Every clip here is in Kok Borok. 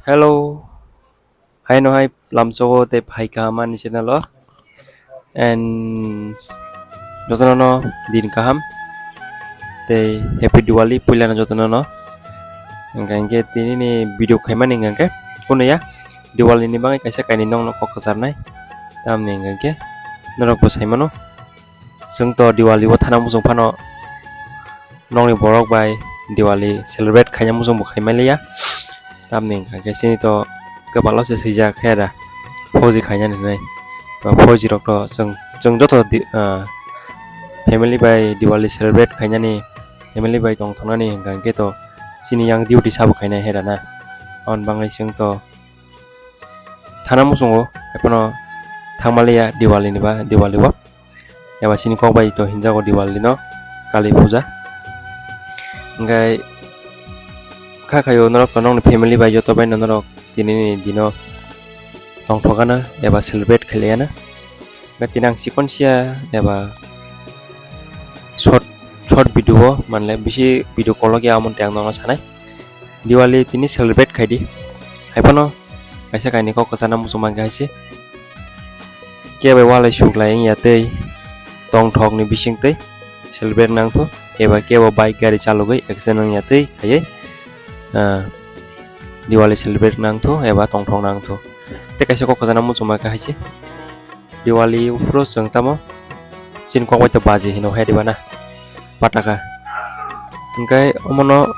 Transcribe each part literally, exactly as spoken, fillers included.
Hello. Haino hai lamsogo tei phai kaham ani channel o. And jotono no din kaham. Tei happy Diwali puilano jotono no. Hingkha hingkhe tini ni video khaimani hingkha hingkhe kunuya Diwali ni bagwi kaisa kainwi nongno kok kwcharnai. Tamni hingkha hingkhe norok bo saimano. Chwng to Diwali o thana muchung phano nokni borok bai Diwali celebrate khaina muchung bo khai manliya. Tamni hingkha khe chini to kwpalo se swijak khe da, fauji khainani hinwi. Ba fauji rok to chwng, chwng joto di-, ah, family bai Diwali celebrate khainani, family bai tongthoknani hingkha hingkhe to chini yang duty sabo khainai hera na. Aboni bagwi chwng to thana muchungo, haiphano thangmaliya Diwali ni ba, Diwali o. Eba chini kok bai to hinjago Diwali no, Kali Puja. Hingkhe kha khaio norok to nokni family bai joto bai no norok tini ni dino tongthokgana eba celebrate khailaiana. Hingkhe tini ang chikon sia eba short, short video o manle bisi video kolok ya amon tei ang nono sanai. Diwali tini celebrate khaidi. Haiphano kaisa kainwi kok kwchana muchung mankha hai se. Kebo walai suklai wngya tei tongthokni bisingtwi celebrate nangthu, eba kebo bike gari chalogwi accident wngya twi khaiwi, ah, Diwali celebrate nangthu eba tongthok nangthu. Tei kaisa kok kwchana muchung mankha hai se. Diwali uphuru chwng tamo chini kok bai to baji hino hai diba na, pataka. Hingkhe omono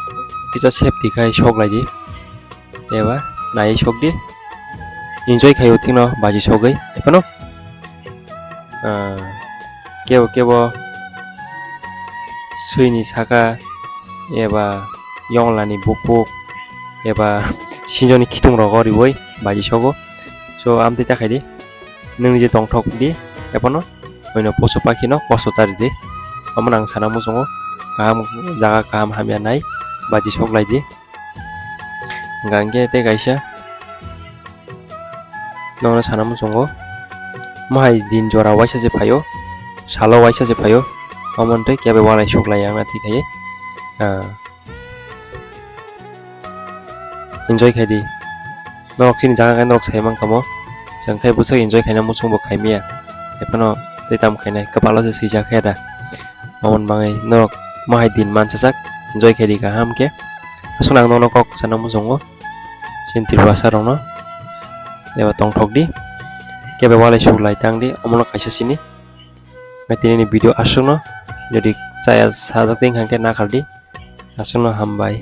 kisa safety khai sok lai di, eba naiwi sok di, enjoy khai o thikno baji sogwi. Ekheno, ah, kebo kebo swini saka eba yonglani bukbuk eba sinjoni khitung rogo riwi baji sogo. So, amtwi ta khai di. Nwng je tongthok di, ephano, oino poso pakhino kosto ta ridi. Omo nang sana muchungo, kaham jaga kaham hamya nai, baji sok lai di. Hingkha hingkhe tei kaisa, nono sana muchungo, mohai din jora waisa se phaio, salo waisa se phaio, omo tei kebo walai suklai yang na thik khai, ah, enjoy khai di. Norok chini jaga khe norok sai mankha mo. Chwng khe bwswk enjoy khaina muchung bo khai maya. Ephano tei tamo khainai kwpalo se swijak khe da. Aboni bagwi norok mohai din manchajak, enjoy khai di kaham khe. Aswk nang nono kok sana muchungo. Chini Tripurasa rokno eba tongthok di. Kebo walai suklai tang di. Omono kaisa sini. Tini ni video aswkno. Jodi chaya sajak tong kha khe nakhar di. Aswkno hambai.